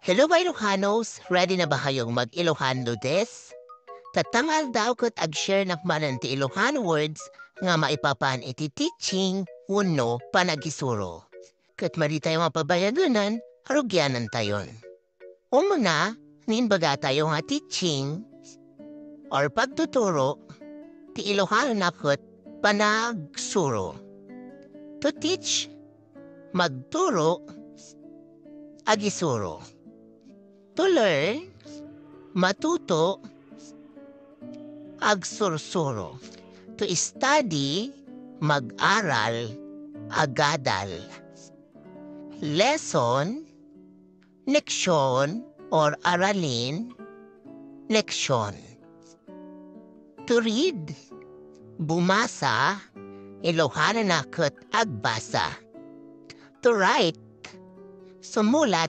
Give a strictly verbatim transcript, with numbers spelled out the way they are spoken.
Hello, mga Ilokanos! Ready na ba kayong mag-Ilocano des? Tatta nga aldaw ket ag-share nak manen ti Ilocano words nga maipapan iti teaching wenno panagisuro. Ket madi tayo nga pabayagenan, arugianantayon. Umuna, no imbagatayo nga teaching or pagtuturo, ti Ilokanona ket panagsuro. To teach, magturo, agisuro. To learn, matuto, agsursuro. To study, mag-aral, agadal. Lesson, leksyon or aralin, leksyon. To read, bumasa, Ilokanona ket agbasa. To write, sumulat,